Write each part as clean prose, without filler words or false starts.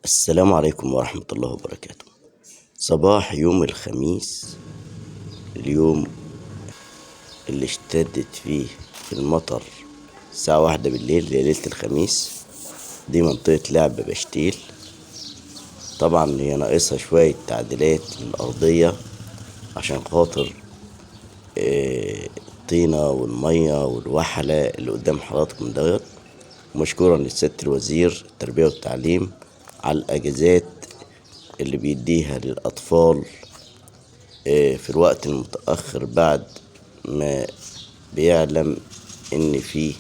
السلام عليكم ورحمة الله وبركاته. صباح يوم الخميس، اليوم اللي اشتدت فيه المطر الساعة 1 بالليل ليلة الخميس. دي منطقة لعب باشتيل، طبعا هي ناقصها شوية تعديلات للأرضية عشان خاطر الطينة والمية والوحلة اللي قدام حضراتكم دوت. ومشكورا لسيادة الوزير التربية والتعليم على الأجازات اللي بيديها للأطفال في الوقت المتأخر بعد ما بيعلم إن في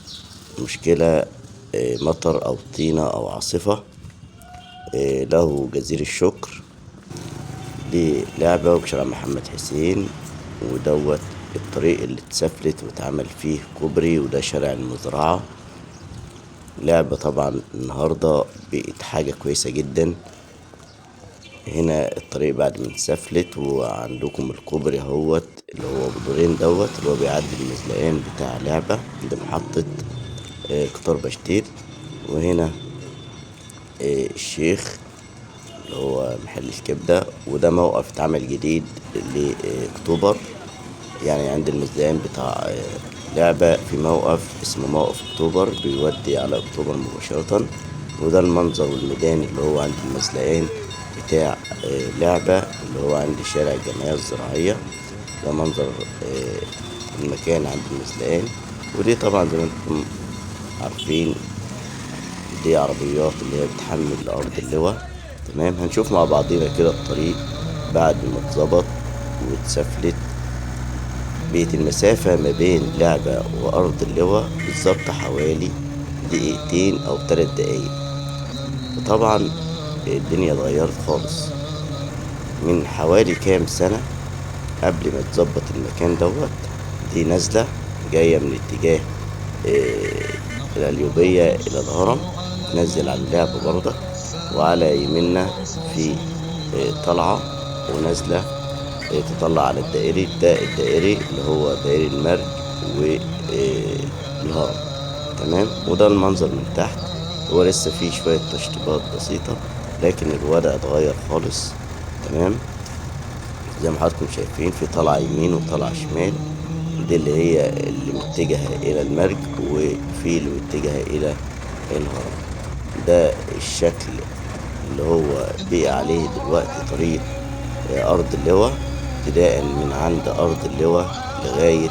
مشكلة، مطر أو طينة أو عاصفة. له جزيل الشكر. دي لعبة وشارع محمد حسين، ودوت الطريق اللي اتسفلت واتعمل فيه كوبري، وده شارع المزرعة. لعبة طبعا النهاردة بقت حاجة كويسة جدا. هنا الطريق بعد ما اتسفلت، وعندكم الكوبري اهوت اللي هو بدورين دوت اللي هو بيعدي المزلقان بتاع لعبة عند محطة قطار باشتيل. وهنا الشيخ اللي هو محل الكبدة، وده موقف اتعمل جديد لأكتوبر، يعني عند المزلقان بتاع لعبة في موقف اسمه موقف أكتوبر بيودي على أكتوبر مباشرة. وده المنظر والميدان اللي هو عند المزلقان بتاع لعبة اللي هو عند شارع الجمعية الزراعية. ده منظر المكان عند المزلقان. ودي طبعا زي ما انتم عارفين دي عربيات اللي هي بتحمل لأرض اللواء. تمام، هنشوف مع بعضينا كده الطريق بعد ما اتظبط واتسفلت. بقت المسافة ما بين لعبة وأرض اللواء بالظبط حوالي دقيقتين أو 3 دقايق. وطبعا الدنيا اتغيرت خالص من حوالي كام سنة قبل ما تظبط المكان دوت. دي نازلة جاية من اتجاه القليوبية إلى الهرم، تنزل على اللعبة برضك، وعلى يميننا في طلعة ونازلة، تطلع على الدائري. ده الدائري اللي هو دائري المرج والهرم. تمام، وده المنظر من تحت. هو لسه فيه شوية تشطيبات بسيطة لكن الوضع اتغير خالص. تمام، زي ما حضراتكم شايفين في طلعة يمين وطلعة شمال، دي اللي هي اللي متجهة إلى المرج وفي اللي متجهة إلى الهرم. ده الشكل اللي هو بقي عليه دلوقتي طريق أرض اللواء، ابتداء من عند أرض اللواء لغاية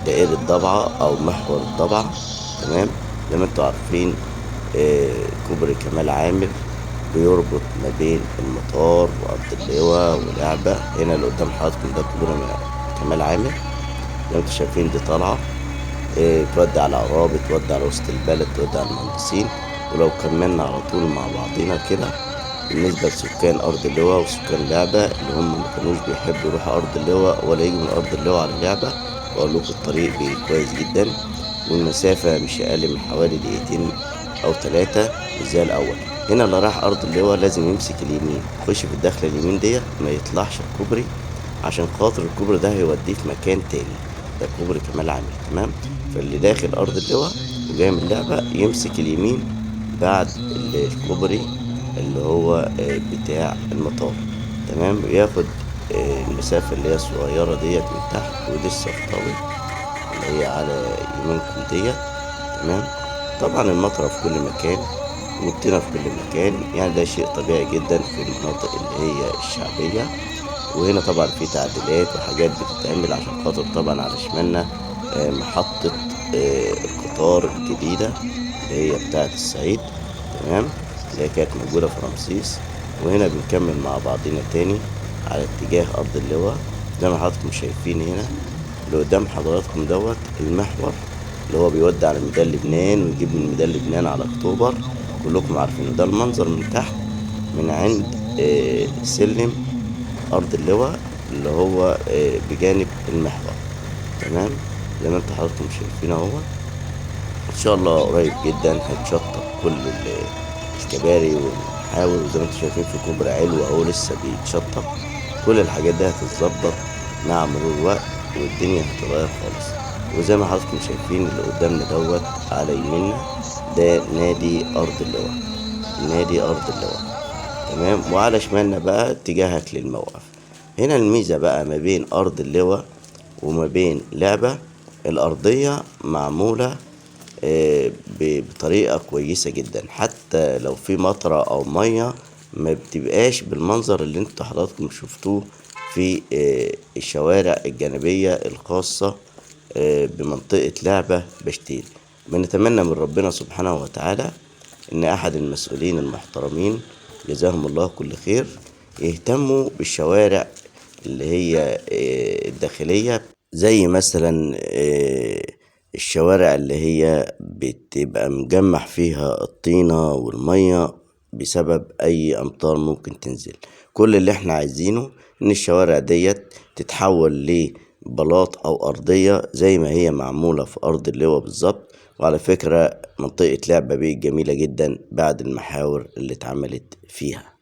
دائرة الضبعة أو محور الضبعة. تمام، زي ما انتوا عارفين كوبري كمال عامر بيربط ما بين المطار وأرض اللواء ولعبة. هنا اللي قدام حضراتكم ده كوبري كمال عامر، زي ما انتوا شايفين دي طالعة، تودي على عرابي، تودي على وسط البلد، تودي على المهندسين. ولو كملنا على طول مع بعضينا كده بالنسبة لسكان أرض اللواء وسكان لعبة اللي هم ما كانوش بيحبوا يروحوا أرض اللواء ولا يجوا من أرض اللواء على اللعبة، بقول لكم الطريق بقى كويس جدا، والمسافة مش أقل من حوالي دقيقتين أو 3 مش زي الأول. هنا اللي راح أرض اللواء لازم يمسك اليمين، يخش في الدخلة اليمين ديت، ما يطلعش الكوبري عشان خاطر الكوبري ده هيوديه في مكان تاني. ده كوبري كمال عامر. تمام، فاللي داخل أرض اللواء وجاي من اللعبة يمسك اليمين بعد الكوبري اللي هو بتاع المطار. تمام، وياخد المسافة اللي هي الصغيرة ديت من تحت، ودي الصفطاوي اللي هي على يمينكم ديت. تمام، طبعا المطرة في كل مكان والطينة في كل مكان، ده شيء طبيعي جدا في المناطق اللي هي الشعبية. وهنا طبعا في تعديلات وحاجات بتتعمل عشان خاطر طبعا على شمالنا محطة القطار الجديدة اللي هي بتاعة الصعيد. تمام، اللي هي كانت موجودة في رمسيس. وهنا بنكمل مع بعضنا تاني على اتجاه أرض اللواء. زي ما حضراتكم شايفين هنا اللي قدام حضراتكم دوت المحور اللي هو بيودي على ميدان لبنان ويجيب من ميدان لبنان على أكتوبر، كلكم عارفينه. ده المنظر من تحت من عند سلم أرض اللواء اللي هو بجانب المحور. تمام، زي ما انتوا حضراتكم شايفين اهو. ان شاء الله قريب جدا هيتشطب كل الكباري والمحاور، وزي ما انتوا شايفين في كوبري علو اهو لسه بيتشطب. كل الحاجات دي هتتظبط مع مرور الوقت والدنيا هتتغير خالص. وزي ما حضراتكم شايفين اللي قدامنا دوت على يميننا ده نادي أرض اللواء. نادي أرض اللواء. تمام. وعلى شمالنا بقى اتجاهك للموقف. هنا الميزة بقى ما بين أرض اللواء وما بين لعبة، الأرضية معمولة بطريقة كويسة جدا، حتى لو في مطرة أو مية ما بتبقاش بالمنظر اللي انتوا حضراتكم شفتوه في الشوارع الجانبية الخاصة بمنطقة لعبة بشتيل. بنتمنى من ربنا سبحانه وتعالى إن أحد المسؤولين المحترمين جزاهم الله كل خير يهتموا بالشوارع اللي هي الداخلية، زي مثلا الشوارع اللي هي بتبقى مجمع فيها الطينة والمية بسبب أي أمطار ممكن تنزل. كل اللي احنا عايزينه إن الشوارع ديت تتحول لبلاط أو أرضية زي ما هي معمولة في أرض اللواء بالظبط. وعلى فكرة منطقة لعبة بيت جميلة جدا بعد المحاور اللي اتعملت فيها.